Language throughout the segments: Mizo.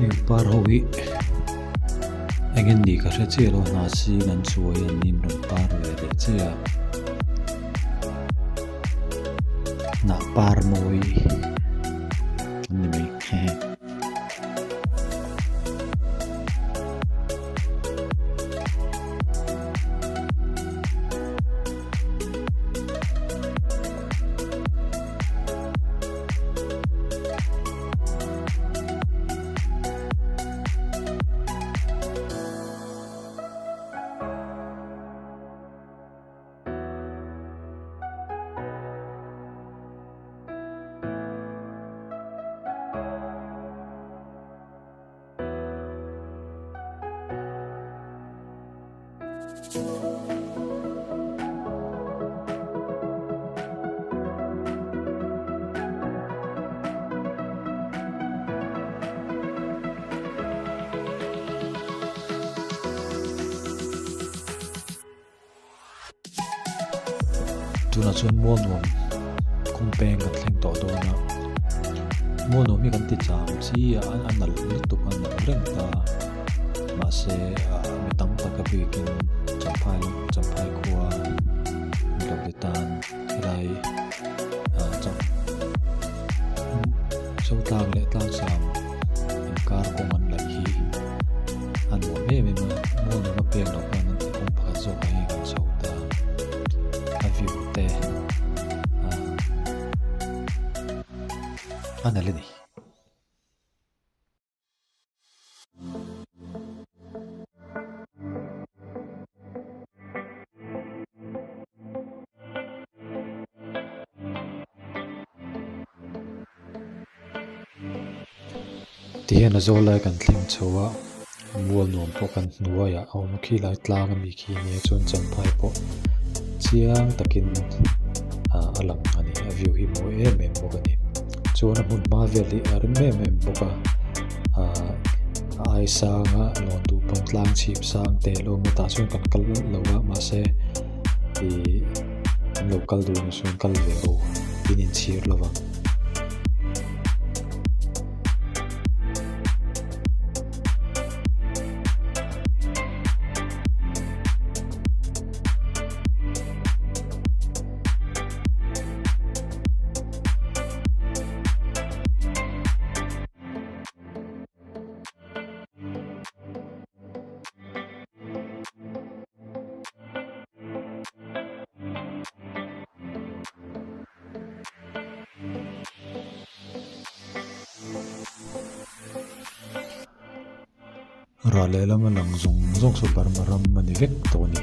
Heng par ho hi eng nge nih ka hre chiah lo hna sin an chuai an in rawn par ve leh chiah a hnah par mawi an ni mai hehe. Tunah chuan mual nuam kawng peng kan thleng tawh dawn a mual nuam hi kan ti cham chi a a nalh lutuk a nalh reng ta mahse ah mi tam tak a bikin champhai champhai khua mi lo ti tan helai ah cham zotlang leh tlangsam inkar kawng an laih hi a nuam em em a mual nuam a pek loh khan an ti kawng pakhat zawk ah hian kan chho ta a view te ah a nalh a ni. Tihian a zawl lai kan thleng chho a mual nuam pawh kan hnuaiah a awm khi lai tlang ami khi nia chuan champhai pawh chiang takin ah a lang a ni a view hi mawi em em bawk a ni chuan a hmun hma vel hi a rem em em bawk a ah a ai sanga lawn duh pawn tlang chhip sang te a lo awm a tah chuan kan kal lo a mahse ih an lo kal duh ang chuan kal ve rawh in inchhir lo vang. Rah lehlam a lang zawng zawng saw Burma ram a ni vek tawh a ni.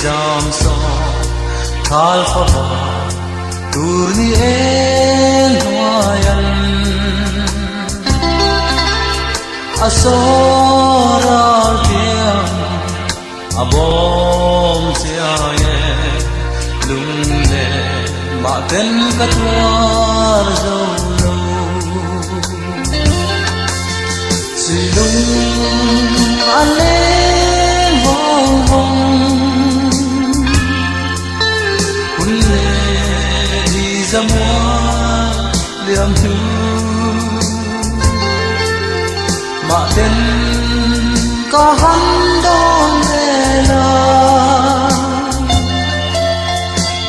zam sawn thal fava tur ni eng hnuaian a saw ral tiang a bawm chiai e lung leh mah ten ka tuar zo lo. Sui lung a leng vawng vawng hun leh ni za mual liam hnu mah ten ka han dawn ve la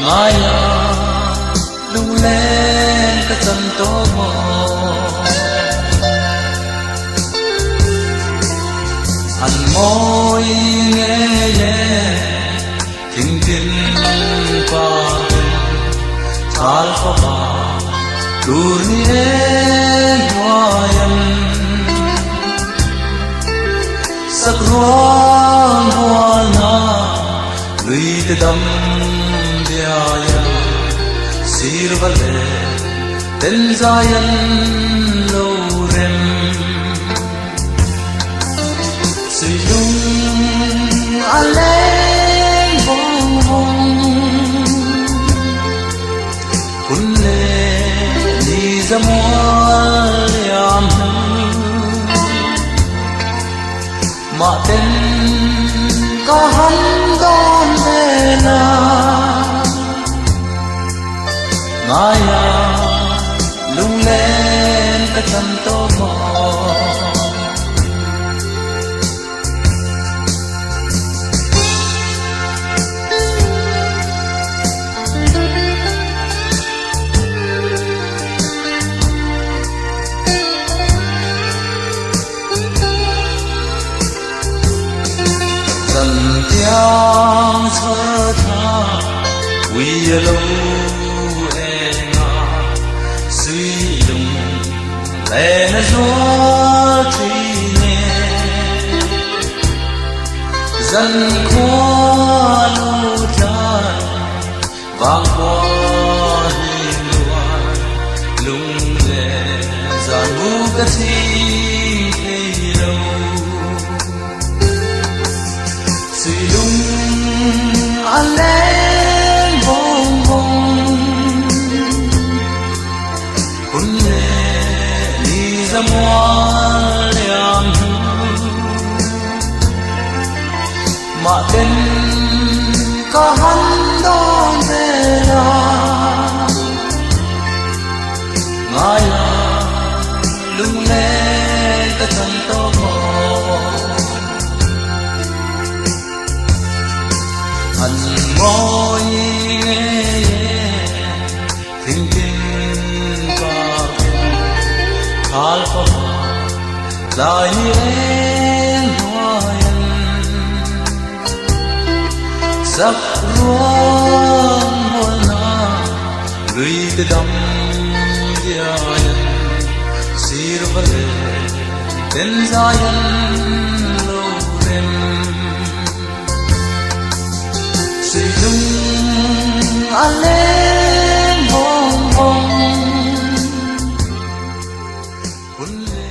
ngai la Lunglen ka chan tawh maw? An mawi ngei e thingtin partin thal fapa tur ni e hnuaian sakruang hualna Lui te dam biaia sirva leh ten zai an lo rem. Sui lung a leng vawng vawng hun leh ni za mual liam hnu. Mah ten ka han dawn ve la ngai a lunglen ka chan tawh maw. Zantiang chhar tha ui a lo eng a, sui lung len a zual thin e. Zan khua lo tlai Vang khua hlim luai lung leh zan mu ka chhing thei lo. Sui lung a leng vawng vawng hun leh ni za mual liam hnu. Mah ten ka han dawn ve la ngai la lung len ka chan tawh maw an ngawi ngei e thingtin partin khal fapa tlai ni eng hnuaian sak ruang mualna lui te dam diaian sir va leh ten zaian lo rem. Sui lung a leng vawng vawng hun leh